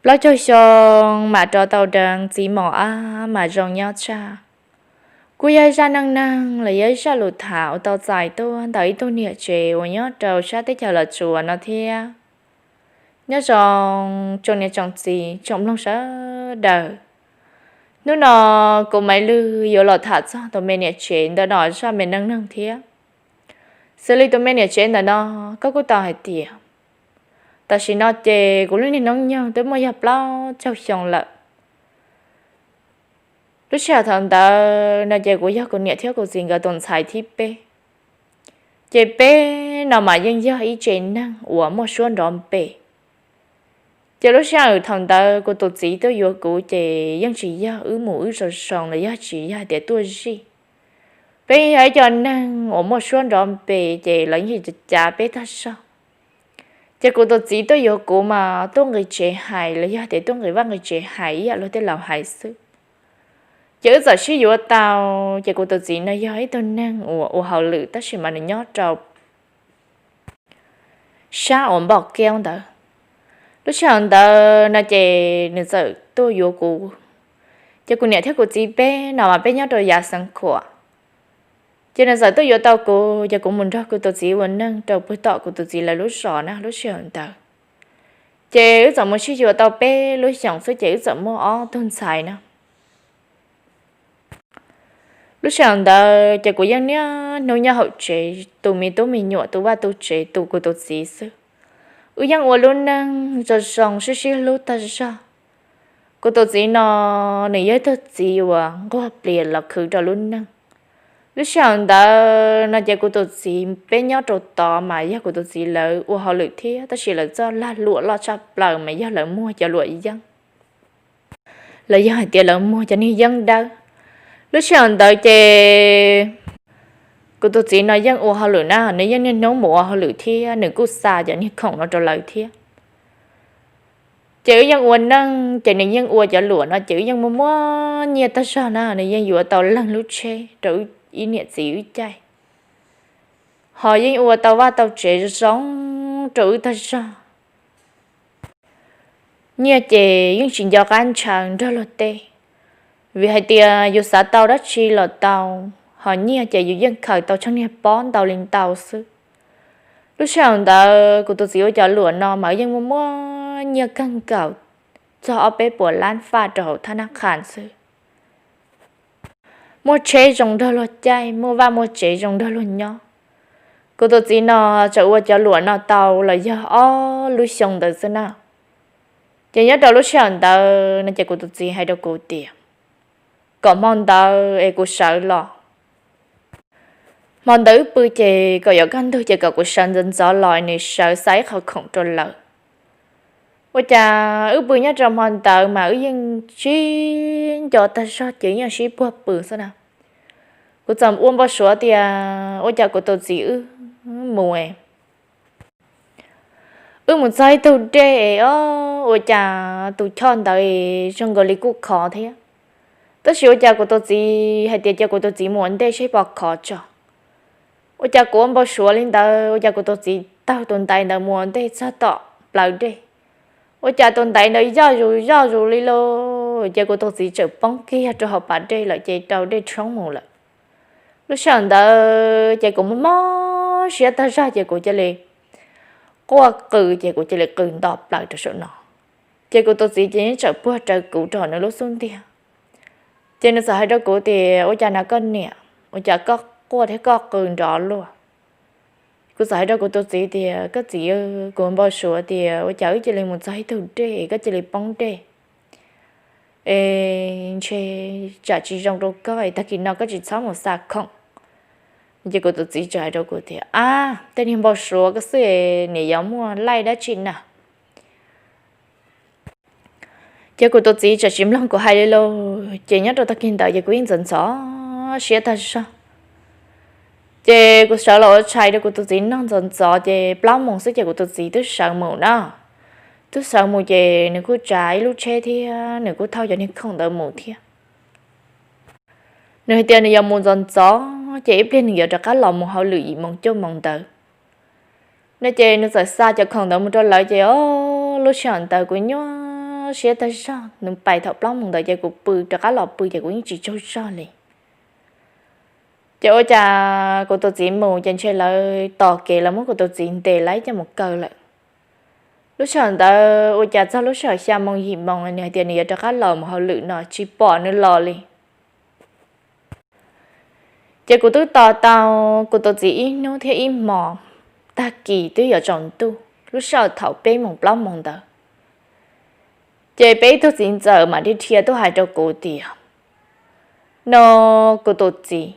Plaub caug xyoo mam rov tau deev txiv mos ab mas zoo nyob tshaj. Kuj yog zaj neej neeg los yog zaj lus tham uas tau txais tuaj ntawm ib tug niam tsev uas nyob rau sab teb chaws Los Tsuas no thiab. Nyob zoo tsoom niam tsoom txiv tsoom mloog sawv daws. Hnub no kuv Maiv Lwg yuav los tham txog tus me niam tsev ntawm no zaj me neej neeg thiab. Xws li tus me niam tsev ntawm no, koj kuj tau hais tias tam sim no ces kuv lub niag hnub nyoog twb muaj yog plaub caug xyoo lawm. Lub sij hawm thaum ntawd no ces kuv yog kuv niam thiab kuv txiv nkawd tus ntxhais thib peb. Ces peb no mas yeej yog ib tsev neeg uas muaj suab nrov npe. Ces lub sij hawm thaum ntawd kuv tus txiv tuaj yuav kuv ces yeej tsis yog wb mus wb zoo zoo los yog tsis yog tias tuaj zij. Peb yog ib co neeg uas muaj suab nrov npe ces lawv yeej cav peb tag zog. Ces kuv tus txiv tuaj yuav kuv mas tuaj nqis tsev hais los yog tias tuaj nqis vaj nqis tsev hais ib yam luag tej laus hais xwb. Ces wb txawm sib yuav tau. Ces kuv tus txiv no yog ib tug neeg uas ua hauj lwm tab sis mas nws nyob rau sab uas npoj kiaub ntawd. Lub sij hawm ntawd no ces nws txawm tuaj yuav kuv. Ces kuv niam thiab kuv txiv peb no mas peb nyob rau yav Xeev Khuam. Ces nws txawm tuaj yuav tau kuv, ces kuv mus nrog kuv tus txiv ua neej rau pem tom kuv tus txiv lawv lub zos na lub sij hawm ntawd. Ces wb txawm mus sib yuav tau peb lub xyoos xwb ces wb txawm muaj ob tug ntxhais na. Lub sij hawm ntawd ces kuv yeej niaj hnub nyob hauv tsev tu me tub me nyuam tu vaj tu tsev tu kuv tus txiv xwb. Wb yeej ua lub neej zoo zoo sib sib hlub tag zog. Kuv tus txiv no nws yog ib tug txiv uas nquag plias los khwv rau lub neej. Lub sij hawm ntawd no ces kuv tus txiv peb nyob rau tod mas yog kuv tus txiv lawv ua hauj lwm thiab tab sis lawv txoj lag luam loj tshaj plaws mas yog lawv muag cov luam yeeb los yog hais tias lawv muag cov niag yeeb dawb. Lub sij hawm ntawd ces kuv tus txiv no yeej ua hauj lwm na, nws yeej niaj hnub mus ua hauj lwm thiab nws kuj xa cov niag khoom no rau lawv thiab. Ces wb yeej ua neej ces nws yeej ua cov luam no ces wb yeej muaj muaj nyiaj tag zog na, nws yeej yuav tau leej lub tsheb rau ib niam txiv wb caij, ho yeej ua tau vaj tau tsev zoo rau wb tag zog. Nyiaj ces yeej tsis nco qab ntshaw nrog luag tej, vim hais tias yus xav tau dab tsi los tau, ho nyiaj ces yus yeej khaws tau tsheej niag pob ntau li ntau xwb. Lub sij hawm ntawd kuv tus txiv ua cov luam no mas yeej muaj muaj nyiaj kawg nkaus txog ob peb puas lab faj rau hauv thab nab qhas xwb. Muaj tsheb zoo nrog luag caij, muaj vaj muaj tsev zoo nrog luag nyob. Kuv tus txiv no txawm ua cov luam no tau los yog ob lub xyoo ntawd xwb na. Ces nyob rau lub sij hawm ntawd no ces kuv tus txiv hais rau kuv tias kom hmo ntawd es kuv sawv los, hmo ntawd wb pw ces kom yuav kaj ntug ces kom kuv sawv ntxov ntxov los nws sawv xa ib qho khoom rau lawv. Ua cas wb pw nyob rau hmo ntawd mas wb yeej sib nco tag zog ces yeej sib puag pw xwb na. Kuv txawm ua npau suav tias ua cas kuv tus txiv wb mus wb mus txog ib tug dej os, ua cas tus choj ntawd zoo nkaus li kuj khov thiab. Tab sis ua cas kuv tus txiv hais tias cia kuv tus txiv mus ua ntej seb puas khov tso. Ua cas kuv ua npau suav li ntawd, ua cas kuv tus txiv taug tus ntaiv ntawd mus ua ntej txog tom plawv dej. Ua cas tus ntaiv ntawd yoj zus yoj zus li lauj, ces kuv tus txiv txawm poob kiag rau hauv pas dej lawm ces rau dej tshoob mus lawm. Lub sij hawm ntawd ces kuv mob mob siab tag zog ces kuv cia li quaj qw, ces kuv cia li qw nto plaws rau saum no. Ces kuv tus txiv ces yeej txawm puag raws kuv rau nws lub xub ntiag. Ces nws txawm hais rau kuv tias, ua cas na koj niam, ua cas koj quaj thiab koj qw nrov luaj? Kuv txawm hais rau kuv tus txiv tias, koj txiv, kuv npau suav tias ua cas wb cia li mus txog ib tug dej koj cia li poob dej es ntshe tsam tsis zoo rau koj es tag kis no koj tsis txhob mus xa khoom. Ces kuv tus txiv txawm hais rau kuv tias, ab, tej niag npau suav koj xwb, nim yuav muaj laij dab tsi na. Ces kuv tus txiv txawm tsis mloog kuv hais li lauj. Ces nyob rau tag kis ntawd ces kuv yeej ntxhov ntxhov siab tag zog. Ces kuv sawv los ua tshais rau kuv tus txiv noj ntxov ntxov ces plaub moos xwb ces kuv tus txiv twb sawv mus na. Twb sawv mus ces nws kuj tsav ib lub tsheb thiab nws kuj thauj cov niag khoom ntawd mus thiab. Nws hais tias nws yuav mus ntxov ntxov ces ib pliag nws yuav rov qab los mus hauj lwm yim moos cuaj moos ntawd no. Ces nws txawm xa cov khoom ntawd mus rau lawv ces o, lub sij hawm ntawd kuv nyuaj siab tag zog, nws pais thaum plaub moos ntawd ces kuv pw rov qab los pw ces kuv yeej tsis tsaug zog li. Ces ua cas kuv tus txiv mus ces ntshe lawv tos kev lawv muab kuv tus txiv ntes lawm coj mus kaw lawm. Lub sij hawm ntawd ua cas txog lub sij hawm xya moos yim moos nws hais tias nws yuav rov qab los mus hauj lwm no tsis pom nws los li. Ces kuv twb tos tau kuv tus txiv ib hnub thiab ib hmos, tag kis twb yuav tsaus ntuj lub sij hawm thaum peb moos plaub moos ntawd. Ces peb ib tug txiv ntxawm mam dhia tuaj hais rau kuv tias, no kuv tus txiv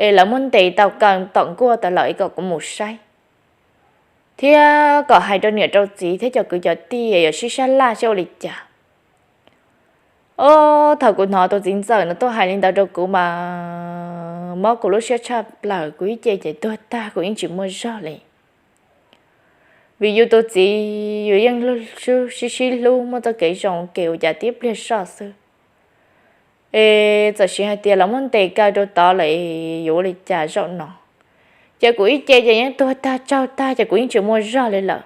es lawv muab ntes tau kaw tom nkuaj tas lawm es kom kuv mus saib, thiab kom hais rau niam rau txiv thiab cov kwv cov tij yuav sib sab laj seb ua li cas. Ob, thaum kuv hnov tus txiv ntxawm no tuaj hais li ntawd rau kuv mas mob kuv lub siab tshaj plaws, kuv ib ce ces tuag tag kuv yeej tsis muaj zog li. Vim yus tus txiv yus yeej sib sib hlub muaj txoj kev zoo ua ke ua cas tib pliag soj xwb es txawm siv hais tias lawv muab ntes kaw rau tod lawm yuav ua li cas zaum no. Ces kuv ib ce ces yeej tuag tag tsaug tag ces kuv yeej tsis muaj zog li lawm.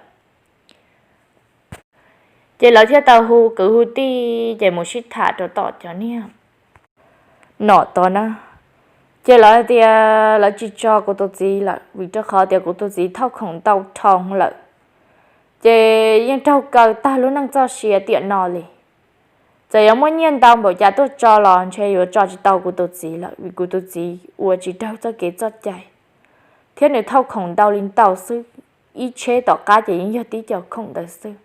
Ces lawv thiaj tau hu kwv hu tij ces mus sib tham rau tom cov niag nom tod na. Ces lawv tias lawv tsis tso kuv tus txiv lawm vim rau qhov tias kuv tus txiv thauj khoom ntau dhau lawm, ces yeej raug kaw tag lub neej txoj sia tiam no li. Txawm yuav muaj nyiaj ntau npaum cas tuaj tso los ntshe yuav tso tsis tau kuv tus txiv lawm vim kuv tus txiv ua tsis raug txoj kev txoj cai, thiab nws thauj khoom ntau li ntau xwb, ib tsheb tom qab ces yeej yog tib co khoom ntawd xwb.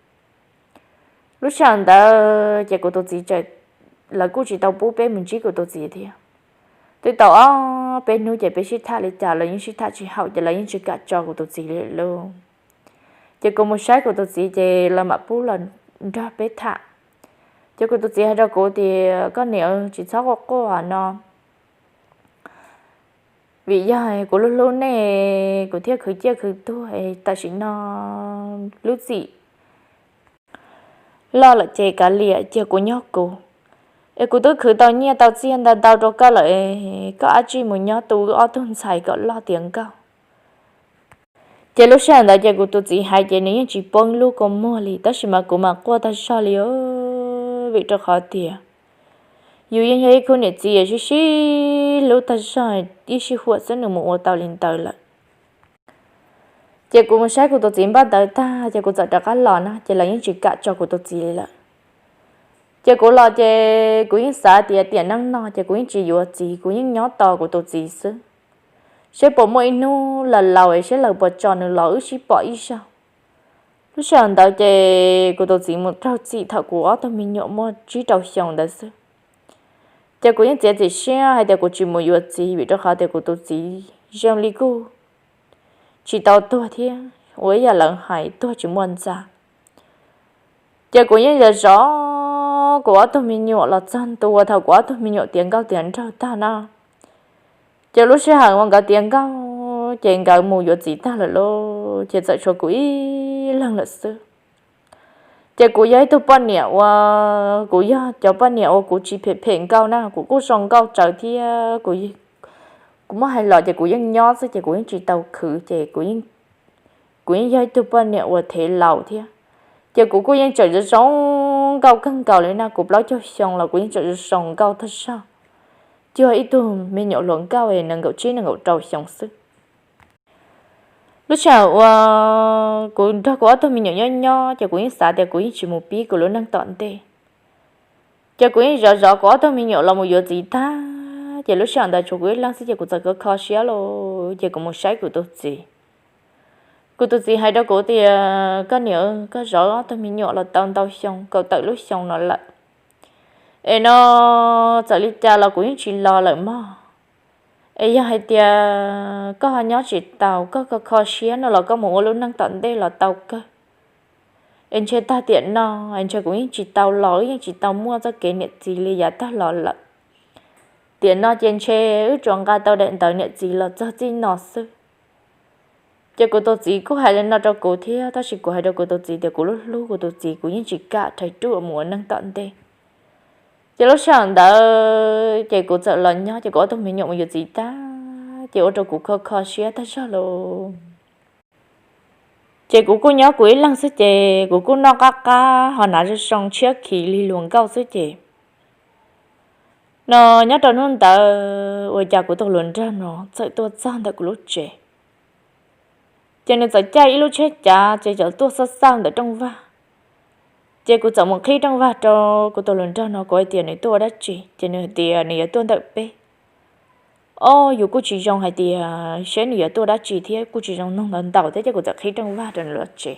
Lub sij hawm ntawd ces kuv tus txiv, lawv kuj tsis tau pub peb mus ntsib kuv tus txiv thiab. Twb tau ob peb hnub ces peb sib tham li cas los yeej sib tham tsis haum ces lawv yeej tsis kam tso kuv tus txiv li lauj. Ces kuv mus saib kuv tus txiv ces lawv mam pub los nrog peb tham. Ces kuv tus txiv hais rau kuv tias koj niam tsis txhob quaj quaj no, vim yog kuv hlub hlub nej kuv thiaj khwv ciaj khwv tuag, tam sim no lub txim loj lawm ces kav liam cia kuv nyob kuv, es kuv twb khwv tau nyiaj tau txiaj ntau ntau rau koj lawm, koj ab tsi mus nyob tu ob tug ntxhais kom loj tiav nkauj. Ces lub sij hawm ntawd ces kuv tus txiv hais ces nws yeej tsis poob lub kua muag li tab sis mas kuv mas quaj tag zog li, vim rau qhov tias yus yeej yog ib khub niam txiv sib sib hlub tag zog, ib sij huam xwb nws mus ua tau li ntawd lawm. Ces kuv mus saib kuv tus txiv npaj ntawd tag ces kuv txawm rov qab los na ces lawv yeej tsis kam tso kuv tus txiv li lawm. Ces kuv los ces kuv yeej xav tias tiam neej no ces kuv yeej tsis yuav txiv, kuv yeej nyob tos kuv tus txiv xwb, seb puas muaj ib hnub laus laus es seb lawv puas tso nws los wb sib pom ib zaug. Lub sij hawm ntawd ces kuv tus txiv mus raug txim thaum kuv ob tug me nyuam muaj tsib rau xyoo ntawd xwb. Ces kuv yeej txiav txim siab hais tias kuv tsis mus yuav txiv vim rau qhov tias kuv tus txiv zoo li kuj tsis tau tuag thiab ua ib yam lawv hais tuag tsis muaj ntxa. Ces kuv yeej zov zov kuv ob tug me nyuam los txog ntua thaum kuv ob tug me nyuam tiav nkauj tiav nraug tag na. Ces lub sij hawm uas nkawd tiav nkauj ces nkawd mus yuav txiv tag lawm lauj, ces txawm tshuav kuv ib leeg lawm xwb. Ces kuv yog ib tug poj niam uas, kuv yog cov poj niam uas kuv tsis phem phem nkauj na, kuv kuj zoo nkauj tsawv thiab. Kuv muab hais los ces kuv yeej nyob xwb ces kuv yeej tsis tau khwv ces kuv yeej yog ib tug poj niam uas thev laus thiab. Ces kuv kuj yeej tseem zoo zoo nkauj kawg nkaus li na, kuv plaub caug xyoo los kuv yeej tseem zoo zoo nkauj tag zog, cuag ib tug me nyuam hluas nkauj nees nkaum tsib nees nkaum rau xyoo xwb. Lub sij hawm uas kuv nrog kuv ob tug me nyuam nyob nyob ces kuv yeej xav tias kuv yeej tsis mus pib kuv lub neej tom ntej. Ces kuv yeej zov zov kuv ob tug me nyuam los mus yuav txiv tag, ces lub sij hawm ntawd tshuav kuv ib leeg xwb ces kuv txawm kho kho siab lauj, ces kuv mus saib kuv tus txiv. Kuv tus txiv hais rau kuv tias koj niam, koj zov ob tug me nyuam los tau ntau xyoo, kaum tawm lub xyoo no lawm, es no txawm li cas los kuv yeej tsis los lawm mog. Es yog hais tias koj ho nyob tsis tau, koj kho kho siab no los koj mus ua lub neej tom ntej los tau kawg. Es ntshe tag tiam no, es ntshe kuv yeej tsis tau los, wb yeej tsis tau muaj txoj kev niam txiv li yav tag los lawm. Tiam no ces ntshe wb tsuas nqa tau daim ntawv niam txiv los txog txij no xwb. Ces kuv tus txiv kuj hais li no rau kuv thiab, tab sis kuv hais rau kuv tus txiv tias kuv lub hlub kuv tus txiv, kuv yeej tsis kam rhais ruaj mus ua neej tom ntej. Ces lub sij hawm ntawd ces kuv txawm los nyob, ces kuv ob tug me nyuam mus yuav txiv tag, ces ua rau kuv kho kho siab tag zog lauj. Ces kuv kuj nyob kuv ib leeg xwb ces kuv kuj noj qab qab ho hnav zoo zoo tshiab khiv li luag nkauj xwb ces no nyob rau hnub ntawd ua cas kuv tus hluas nraug no txawm tuaj txog ntawm kuv lub tsev. Ces nws txawm caij ib lub tsheb cav ces txawm tuaj xaj xaj ntawm rooj vag. Ces kuv txawm mus qhib rooj vag rau kuv tus hluas nraug no, kuv hais tias nws tuaj ua dab tsi, ces nws hais tias nws yuav tuaj ntawm peb. Ob, yus kuj tsis zoo hais tias seb nws yuav tuaj dab tsi thiab kuj tsis zoo nug ntau ntau thiab, ces kuv txawm qhib rooj vag rau nws lub tsev.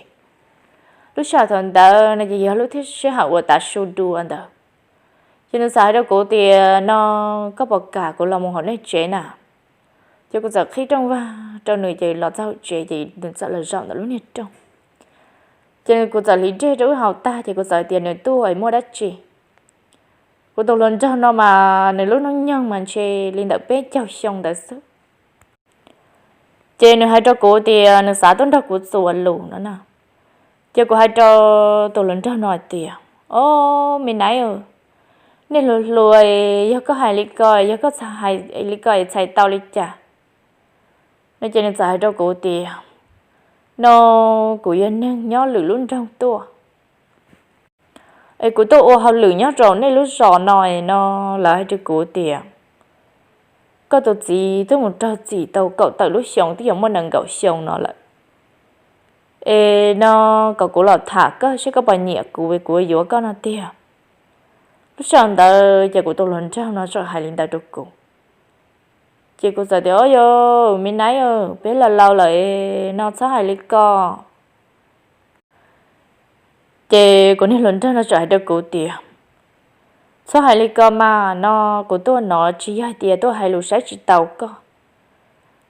Lub sij hawm thaum ntawd no ces yog lub sij hawm uas tav su dua ntawd. Ces nws txawm hais rau kuv tias no, koj puas kam kuv los mus hauv nej tsev na? Ces kuv txawm qhib rooj vag rau nws ces los txog hauv tsev ces nws txawm los zaum ntawm lub niag rooj. Ces kuv txawm hliv dej rau wb haus tag ces kuv txawm tias nws tuaj es muaj dab tsi. Kuv tus hluas nraug no mas nws lub hnub nyoog mas ntshe li ntawm peb caug xyoo ntawd xwb. Ces nws hais rau kuv tias nws xav tuaj nrog kuv txuas lus no na. Ces kuv hais rau tus hluas nraug no hais tias, ob, me naiv, nej hluas hluas, yog koj hais li ko, yog koj hais li ko es txhais tau li cas? No ces nws txawm hais rau kuv tias, no kuv yog neeg nyob lwm lub nroog tuaj es kuv tuaj ua hauj lwm nyob rau nej lub zos no no, lawv hais rau kuv tias koj tus txiv twb mus raug txim tau kaum tawm lub xyoo twb yuav muaj nees nkaum xyoo no lawm. Es no kom kuv los tham koj seb koj puas nyiam kuv, kuv yuav koj no tiag. Lub sij hawm ntawd ces kuv tus hluas nraug no txawm hais li ntawd rau kuv. Ces kuv txawm tias, ob, yog me naiv, peb laus laus lawm no txhob hais li ko. Ces kuv niag hluas nraug no txawm hais rau kuv tias, txhob hais li ko mas, no kuv tuaj no tsis yog hais tias tuaj hais lus saib tsis taus koj.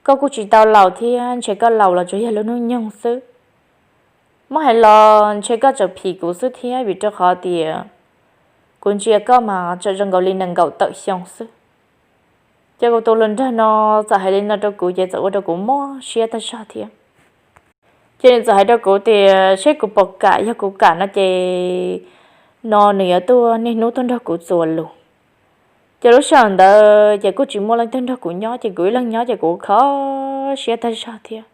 Koj kuj tsis tau laus thiab, ntshe koj laus los tsuas yog lub hnub nyoog xwb. Muab hais los ntshe koj tseem phim kuv xwb thiab, vim rau qhov tias kuv ntsia koj mas tseem zoo nkaus li nees nkaum tawm xyoo xwb. Ces kuv tus hluas nraug no txawm hais li no rau kuv ces txawm ua rau kuv mob siab tag zog thiab. Ces nws txawm hais rau kuv tias seb kuv puas kam, yog kuv kam no ces no nws yuav tuaj niaj hnub tuaj nrog kuv txuas lus. Ces lub sij hawm ntawd ces kuj tsis muaj leej twg nrog kuv nyob ces kuv ib leeg nyob ces kuv kho siab tag zog thiab.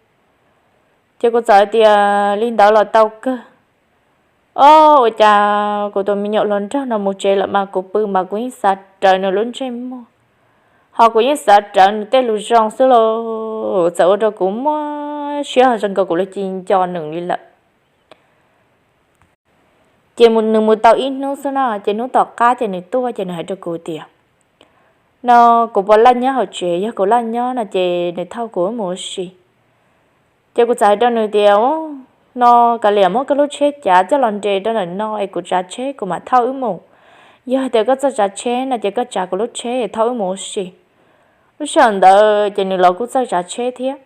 Ces kuv txawm hais tias li ntawd los tau kawg. Ob, ua cas kuv tus me nyuam hluas nraug no mus tsev lawm mas kuv pw mas kuv yeej xav rawv nws lub ntsej muag, ho kuv yeej xav rawv nws tej lus zoo xwb los txawm ua rau kuv muab siab ho zoo nkaus kuv lub ci nco nws li lawm. Ces nws mus tau ib hnub xwb no ces hnub tom qab ces nws tuaj ces nws hais rau kuv tias, no kuv puas laj nyob hauv tsev, yog kuv laj nyob no ces nws thauj kuv wb mus ua si. Ces kuv txawm hais rau nws tias, no kav liam muab koj lub tsheb cav coj los nres rau ntawm no es kuv tsav tsheb kuv mam thauj wb mus. Yog hais tias koj txawj tsav tsheb no ces koj tsav kuv lub tsheb es thauj wb mus ua si. Lub sij hawm ntawd ces nws los kuj txawj tsav tsheb thiab.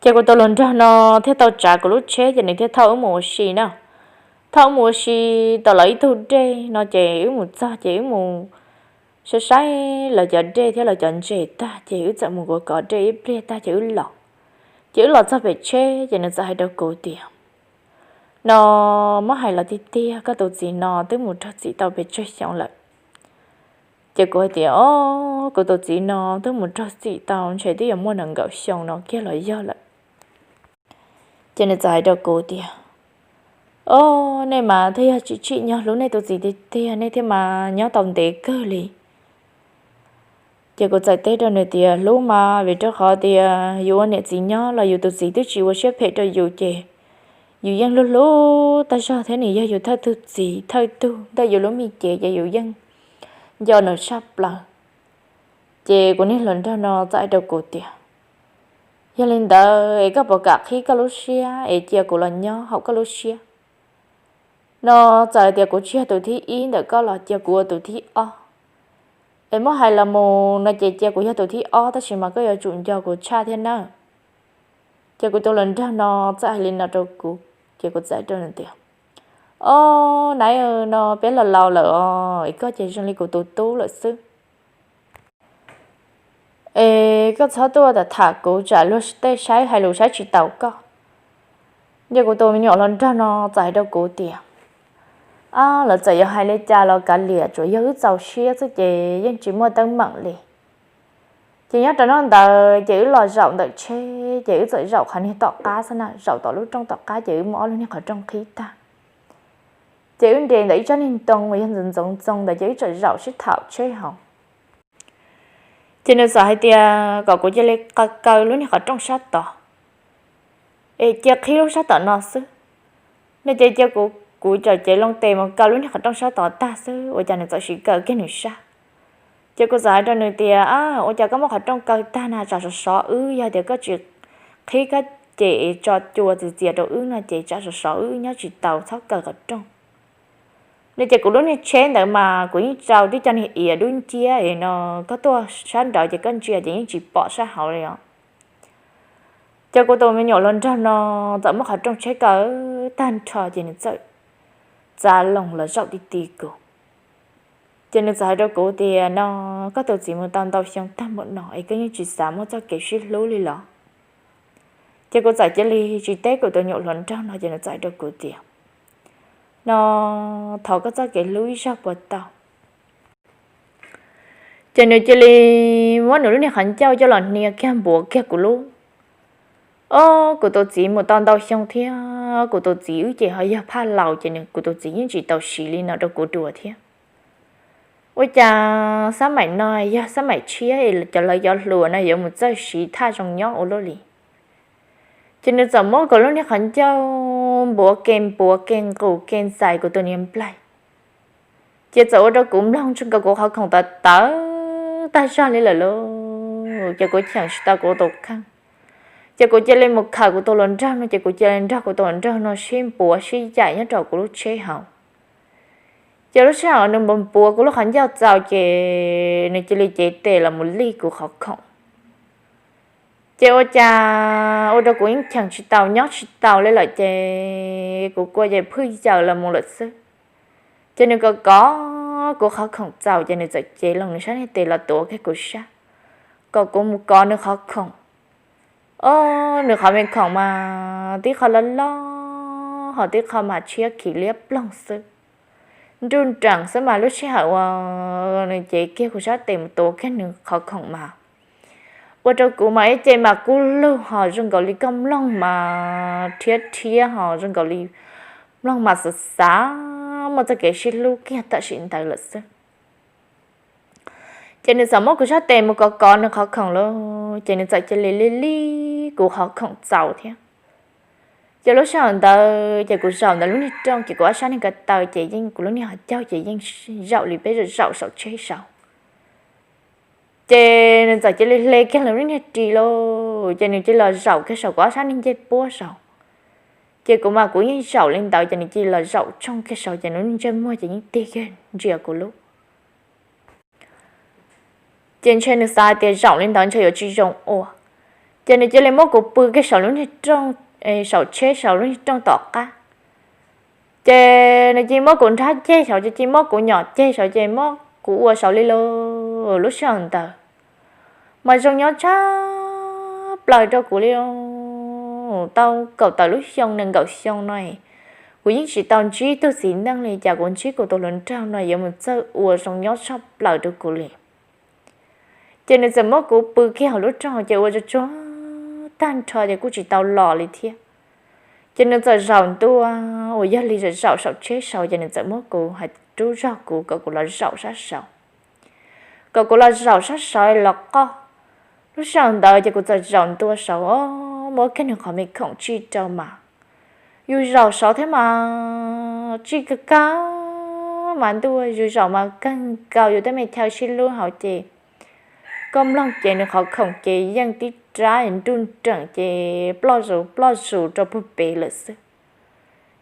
Ces kuv tus hluas nraug no thiaj tau tsav kuv lub tsheb ces nws thiaj thauj wb mus ua si na. Thauj wb mus ua si tau los ib tug dej no ces wb mus txog ces wb mus saib saib lawv cov dej thiab lawv cov ntses tag ces wb txawm mus kuav kov dej ib pliag tag ces wb los. Ces wb los txog pem tsheb ces nws txawm hais rau kuv tias, no muab hais los tiag tiag koj tus txiv no twb mus raug txim tau pes tsawg xyoo lawm. Ces kuv hais tias, o, kuv tus txiv no twb mus raug txim tau ntshe twb yuav muaj nees nkaum xyoo no kiag los yog lawm. Ces nws txawm hais rau kuv tias, o, nej mas thiaj yog tsis tsim nyog hlub nej tus txiv tiag tiag nej thiaj mas nyob tau ntev kawg li. Ces kuv txawm teb rau nws tias, hlub mas vim rau qhov tias yus ua niam txiv nyob los yus tus txiv twb tsis ua siab phem rau yus ces yus yeej hlub hlub tag zog thiab nws yog yus thawj tug txiv thawj tug ntawm yus lub me cev ces yus yeej nco nws tshaj plaws. Ces kuv niag hluas nraug no txawm hais rau kuv tias, yog li ntawd es koj puas kam qhib koj lub siab es cia kuv los nyob hauv koj lub siab? No txawm hais tias kuv tsis yog tus thib ib ntawm koj los cia kuv ua tus thib ob. Es muab hais los mus no ces cia kuv yog tus thib ob tab sis mas koj yuav tsum nco kuv tshaj thiab nawb. Ces kuv tus hluas nraug no txawm hais li no rau kuv, ces kuv txawm hais rau nws tias, o, naiv, no peb laus laus lawm os, es koj ces zoo li kuv tus tub lawm xwb. Es koj txhob tuaj tham kuv tsam luag tej saib hais lus saib tsis taus koj. Ces kuv tus me nyuam hluas nraug no txawm hais rau kuv tias, a, lawv txawm yuav hais li cas los kav liam, tsuas yog wb txaus siab xwb ces yeej tsis muaj teeb meem li. Ces nyob rau hnub ntawd ces wb los zaum ntawm tsheb ces wb txawm zaum qhov niag tom qab xwb na, zaum tom lub rooj tom qab ces wb muab ob lub niag qhov rooj qhib tag. Ces wb nres ntawm ib tsob niag ntoo uas yog ntxoov ntxoov ntxoo ntawd ces wb txawm zaum sib tham tsheb hauv. Ces nws txawm hais tias kom kuv cia li kaw lub niag qhov rooj sab tod, es cia qhib lub sab tom no xwb. No ces cia kuv, kuv txawm cev loo tes mus kaw lub niag qhov rooj sab tod tag xwb ua cas nws txawm siv kaw kiag nws sab. Ces kuv txawm hais rau nws tias, ua cas koj muab qhov rooj kaw tag na, tsam sov sov wb, yog tias koj tsis qhib koj ces tso cua txias txias rau wb no ces tsam sov sov wb nyob tsis tau, txhob kaw qhov rooj. No ces kuv lub niag tsheb ntawd mas kuv yeej rau tib co niag iav dub nciab no, koj tuaj sab nraud ces koj ntsia ces yeej tsis pom sab hauv li os. Ces kuv tus me nyuam hluas nraug no txawm muab qhov rooj tsheb kaw tag nrho ces nws txawm txav loo los zaum ti ti kuv. Ces nws txawm hais rau kuv tias, no koj tus txiv mus tau ntau xyoo tag npaum no es koj yeej tsis xav muaj txoj kev sib hlub li los? Ces kuv txawm cia li tsis teb kuv tus nyuam hluas nraug no ces nws txawm hais rau kuv tias, no thov koj txoj kev hlub ib zaug puas tau? Ces nws cia li muab nws lub niag qhov ncauj coj los hnia kiag npuav kiag kuv lub, o, kuv tus txiv mus tau ntau xyoo thiab kuv tus txiv wb ces ho yog phaj laus ces kuv tus txiv yeej tsis tau siv li no rau kuv dua thiab. Ua cas xab maim no yog xab maim tshiab, cov lawv cov hluas no yuav mus txawj siv thaj zoo nyob ua luaj li. Ces nws txawm muab kuv lub niag qhov ncauj npuav ke npuav ke nqus ke ntxais kuv tus niag nplaig. Ces txawm ua rau kuv mloog tsuas nkaus kuv qhov khoom tawv tawv tag zog li lawm lauj, ces kuv cheem tsis tau kuv tus kheej. Ces kuv cia li mus khawm kuv tus hluas nraug no, ces kuv cia li nrog kuv tus hluas nraug no sib npuav sib yaim nyob rau kuv lub tsheb hauv. Ces lub sij hawm nws npuav npuav kuv lub qhov ncauj txaus ces nws cia li cev tes los mus lij kuv qhov khoom. Ces ua cas ua rau kuv yeej cheem tsis tau nyob tsis tau li lawm ces kuv kua ces phwj yaws los mus lawm xwb. Ces nws kov kov kuv qhov khoom txaus ces nws txawm cev loo nws sab niag tes los tuav kiag kuv sab, kom kuv mus kov nws qhov khoom. O, nws qhov me khoom mas tib qho loj loj ho tib qho mas tshiab khiv liab ploog xwb, nruj nreem xwb mas lub sij hawm uas nws cev kiag kuv sab tes mus tuav kiag nws qhov khoom mas ua rau kuv mas ib ce mas kub lug ho zoo nkaus li koj mloog mas rhiab rhiab ho zoo nkaus li mloog mas xav xav muaj txoj kev sib hlub kiag tam sim ntawd lawm xwb. Ces nws txawm muab kuv sab tes mus kov kov nws qhov khoom lauj, ces nws txawm cia li lij lij kuv qhov khoom txaus thiab. Ces lub sij hawm ntawd ces kuv zaum ntawm lub niag rooj ces kuv ob sab niag ko taw ces yeej kuv lub niag qhov ncauj ces yeej zaum li peb zaum saum tsheb saud. Ces nws txawm cia li hle kiag lub niag ris lauj, ces nws cia li los zaum kiag saum kuv ob sab niag ncej puab saud. Ces kuv mas kuv yeej zaum li ntawd ces nws cia li los zaum tshooj kiag saud ces nws lub niag ntsej muag ces yeej tig kiag ntsia kuv lub. Ces ntshe nws xav hais tias zaum li ntawd ntshe yuav tsis zoo ua, ces nws cia li muab kuv pw kiag saum lub niag rooj, saum tsheb saum lub niag rooj tom qab. Ces nws cia li muab kuv nrhab ceg saud ces cia li muab kuv nyom ceg saud ces muab kuv ua saud li lauj. Lub sij hawm ntawd mas zoo nyob tshaj plaws rau kuv li. Tau kaum tawm lub xyoo nees nkaum xyoo no, kuv yeej tsis tau ntsib tug txiv neej li cas, kuv ntsib kuv tus hluas nraug no yuav mus txawj ua zoo nyob tshaj plaws rau kuv li. Ces nws txawm muab kuv pw kiag hauv lub rooj ces ua tsuag tsuag tag nrho ces kuj tsis tau los li thiab. Ces nws txawm zaum ntua uas yog li zaum zaum saum tsheb saud ces nws txawm muab kuv hais rub zog kuv kom kuv los zaum sab saud, kom kuv los zaum sab saud los qoj. Lub sij hawm ntawd ces kuv txawm zaum ntua saud, muab kiag nws qhov me khoom tsij rau mas yus zaum saud thiab mas tsij kawg kawg mas ntuj, yus zaum mas kawg nkaus yus tej me chaw sib hlub hauv ces koj mloog ces nws qhov khoom ces yeej tib rab nruj nreem ces ploj zus ploj zus rau puag pem lawm xwb.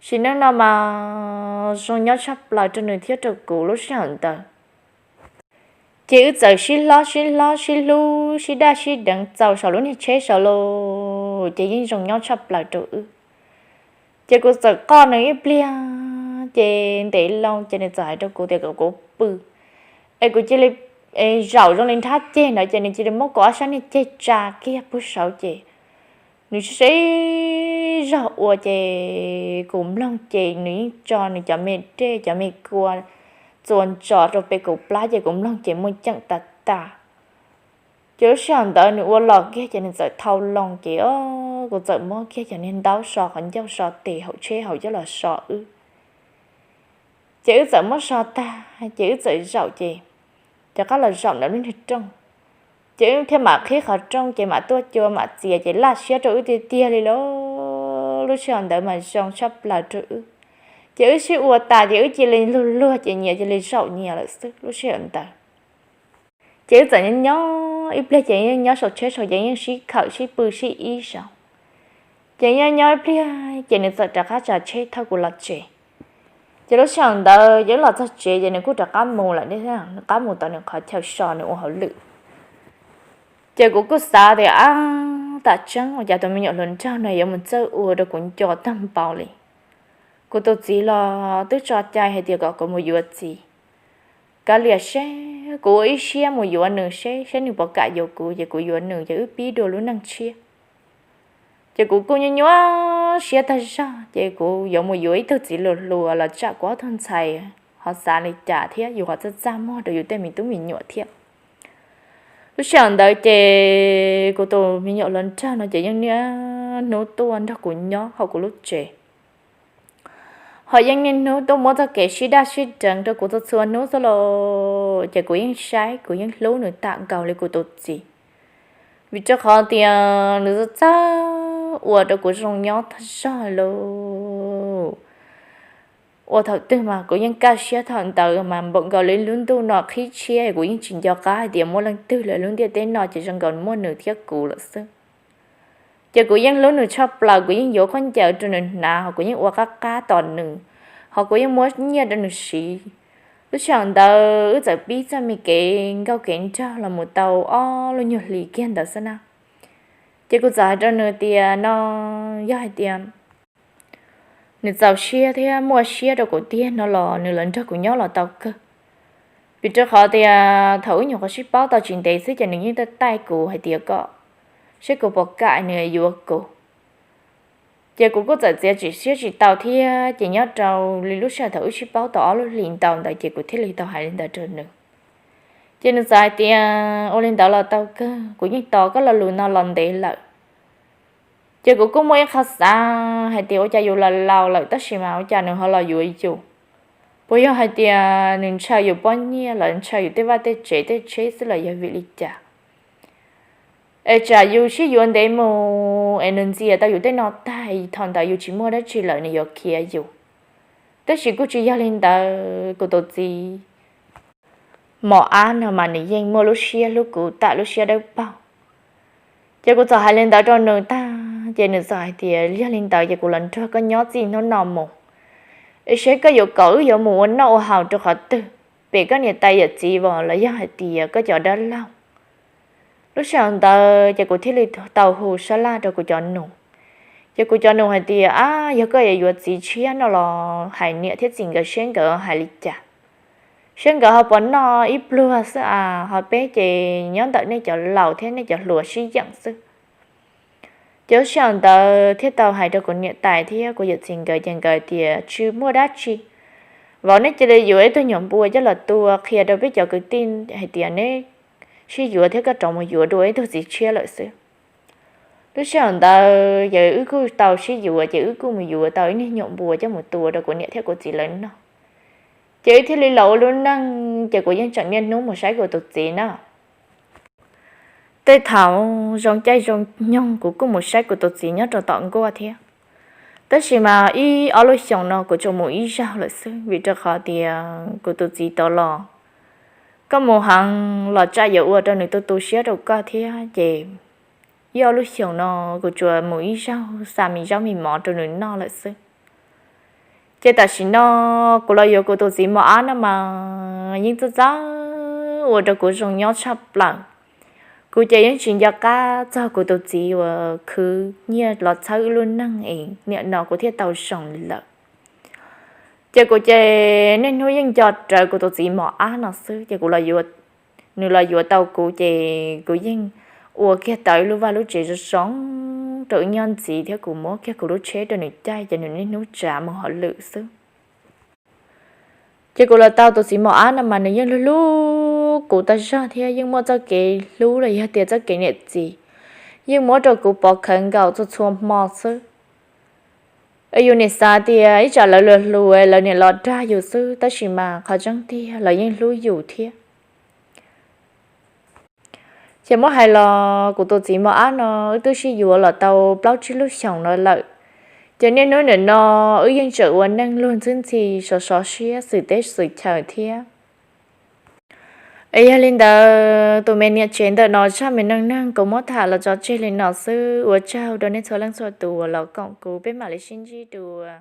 Sim neej no mas zoo nyob tshaj plaws rau nws thiab rau kuv lub sij hawm ntawd. Ces wb txawm sib hlob sib hlob sib hlub sib daj sib deev txaus saum lub niag tsheb saud lauj, ces yeej zoo nyob tshaj plaws rau wb. Ces kuv txawm qoj nws ib pliag, ces ntev loo ces nws txawm hais rau kuv tias kom kuv pw, es kuv cia li zaum zoo li nrhab ceg ntawd ces nws cia li muab kuv ob sab niag ceg tsa kiag puag saud ces nws sib zog ua ces kuv mloog ces nws yeej tso nws cov me dej cov me kua txuas ntsos rau pem kuv plab ces kuv mloog ces muaj ceem tas tas. Ces lub sij hawm ntawd nws ua los kiag ces nws txawm thau loo ces kuv txawm muab kiag cov niag ntaub so qhov ncauj so tes hauv tsheb hauv coj los so wb. Ces wb txawm muab so tag ces wb txawm zaum ces rov qab los zaum ntawm lub niag rooj. Ces wb thiaj mam qhib qhov rooj ces mam tuaj cua mam txias ces laj siab rau wb tiag tiag li lauj. Lub sij hawm ntawd mas zoo tshaj plaws rau wb. Ces wb sib ua tas ces wb cia li luag luag ces nyias cia li zaum nyias lawm xwb lub sij hawm ntawd. Ces wb txawm nyob nyob ib pliag ces yeej nyob saum tsheb saum ces yeej sib khawm sib pw sib ib zaug. Ces nyob nyob ib pliag ces nws txawm rov qab tsav tsheb thauj kuv los tsev. Ces lub sij hawm ntawd ces wb los txog tsev ces nws kuj rov qab mus lawm, nws rov qab mus tom nws qhov chaw so nws ua hauj lwm. Ces kuv kuj xav tias, ab, tam tseeb ua cas tus me nyuam hluas nraug no yuav mus txawj ua rau kuv nco tag npaum li. Kuv tus txiv los twb tso cai hais tias kom kuv mus yuav txiv. Kav liam seb, kuv ua ib siab mus yuav nws seb, seb nws puas kam yuav kuv ces kuv yuav nws ces wb pib dua lub neej tshiab. Ces kuv kuj nyuaj nyuaj siab tag zog ces kuv yuav mus yuav ib tug txiv hluas hluas los tsam kuv ob tug ntxhais ho xav li cas thiab yus ho txaj txaj muag rau yus tej me tub me nyuam thiab. Lub sij hawm ntawd ces kuv tus me nyuam hluas nraug no ces yeej niaj hnub tuaj nrog kuv nyob hauv kuv lub tsev, ho yeej niaj hnub tuaj muab txoj kev sib daj sib deev rau kuv txhua txhua hnub xwb los. Ces kuv yeej saib kuv yeej hlub nws tam nkaus li kuv tus txiv, vim rau qhov tias nws txawj txawj ua rau kuv zoo nyob tag zog lauj. Ua thaum twg mas kuv yeej kaj siab thaum ntawd mas npaum nkaus li lub ntuj no qhib tshiab kuv yeej tsis nco qab hais tias muaj leej twg lawm lub ntiaj teb no ces zoo nkaus muaj nws thiab kuv lawm xwb. Ces kuv yeej hlub nws tshaj plaws, kuv yeej yuav khaub ncaws rau nws hnav, ho kuv yeej ua qab qab tos nws, ho kuv yeej muab nyiaj rau nws siv. Lub sij hawm ntawd wb txawm pib txoj me kev nkauj kev nraug los mus tau ob lub nyuag hlis kiag ntawd xwb na. Ces kuv txawm hais rau nws tias no, yog hais tias nws txaus siab thiab muaj siab rau kuv tiag no los nws los nrog kuv nyob los tau kawg. Vim rau qhov tias thaum wb nyuam qhuav sib paub tau tsis ntev xwb ces nws yeej taij taij kuv hais tias kom seb kuv puas kam nws yuav kuv. Ces kuv kuj txawm txiav txim siab tsis tau thiab, ces nyob rau li lub sij hawm thaum wb sib paub tau ob lub hlis ntau ntawd ces kuv thiaj li tau hais li ntawd rau nws. Ces nws txawm hais tias ua li ntawd los tau kawg, kuv yeej tos koj lo lus no los ntev lawm. Ces kuv kuj muaj ib qho xav hais tias ua cas yus los laus lawm tab sis mas ua cas nws ho los yuav yus. Puas yog hais tias nws ntshaw yus pob nyiaj los ntshaw yus tej vaj tej tsev tej tsheb xwb los yog vim li cas? Es tsam yus sib yuav ntev mus es nws ntxias tau yus tej no tag, thaum ntawd yus tsis muaj dab tsi lawm nws yuav khiav yus. Tab sis kuj tsis yog li ntawd, kuv tus txiv mos ab no mas nws yeej muaj lub siab hlub kuv tam lub siab dawb paug. Ces kuv txawm hais li ntawd rau nws tag ces nws txawm hais tias yog li ntawd ces kuv los nrog koj nyob txij hnub no mus, es seb koj yuav kom wb yuav mus ua noj ua haus rau qhov twg, pem koj niam tais yawm txiv vos los yog hais tias koj cov dab laug. Lub sij hawm ntawd ces kuv thiaj li tau hu sab laj rau kuv cov nus. Ces kuv cov nus hais tias, ab, yog koj yuav yuav txiv tshiab no los hais niam thiab txiv nkawd seb nkawd hais li cas, seb nkawd ho puas noj ib pluag xwb as, ho peb ces nyob ntawm nej cov laus thiab nej cov hluas sib yeem xwb. Ces lub sij hawm ntawd thiaj tau hais rau kuv niam tais thiab kuv yawm txiv nkawd ces nkawd tias tsis muaj dab tsi, vauv nej cia li yuav ib tug nyuam npua coj los tua qhia rau peb cov kwv tij hais tias neb sib yuav thiab koj rov mus yuav dua ib tug txiv tshiab lawm xwb. Lub sij hawm ntawd ces wb kuj tau sib yuav ces wb kuj mus yuav tau ib niag nyuam npua coj mus tua rau kuv niam thiab kuv txiv lawv noj. Ces wb thiaj li los ua lub neej ces kuv yeej tseem niaj hnub mus saib kuv tus txiv na. Tej thaum zoo caij zoo nyoog kuv kuj mus saib kuv tus txiv nyob rau tom nkuaj thiab. Tab sis mas ib ob lub xyoos no kuv tsuas mus ib zaug lawm xwb vim rau qhov tias kuv tus txiv tau los, koj mus heev los tsam yuav ua rau nws tu tu siab rau koj thiab ces ib ob lub xyoos no kuv tsuas mus ib zaug xa me zaub me mov rau nws noj lawm xwb. Ces tam sim no kuv los yuav kuv tus txiv mos ab no mas yeej txawj txawj ua rau kuv zoo nyob tshaj plaws. Kuv ces yeej tsis nco qab txog kuv tus txiv uas khwv nyiaj los txhawb wb lub neej es nim no kuv thiaj tau zoo li lawm. Ces kuv ces niaj hnub yeej nco rawv kuv tus txiv mos ab no xwb ces kuv, nws los yuav tau kuv ces kuv yeej ua kiag tau ib lub vaj lub tsev zoo zoo rau wb nyob ntxiv thiab kuv muab kiag kuv lub tsheb rau nws caij ces nws niaj hnub tsav mus hauj lwm xwb. Ces kuv los tau tus txiv mos ab no mas nws yeej hlub hlub hlub kuv tag zog thiab yeej muaj txoj kev hlub los yog tias txoj kev niam txiv, yeej muab rau kuv pov khawv nkaus txhua txhua hmo xwb. Yus niaj xav tias ib tsam lawv luag hluas lawv niaj los dag yus xwb, tab sis mas qhov tseeb tiag lawv yeej hlub yus thiab. Ces muab hais los kuv tus txiv mos ab no wb twb sib yuav los tau plaub tsib lub xyoos no lawm, ces niaj hnub nim no wb yeej tseem ua neej luag ntxhi ntxhi sov sov siab xwm teb xwm chaw thiab. Es yog li ntawd tus me niam tsev ntawm no zaj me neej neeg kuv muab tham los tso tseg li no xwb, ua tsaug rau nej txhua leej txhua tus uas los koom kuv, peb mam li sib ntsib dua.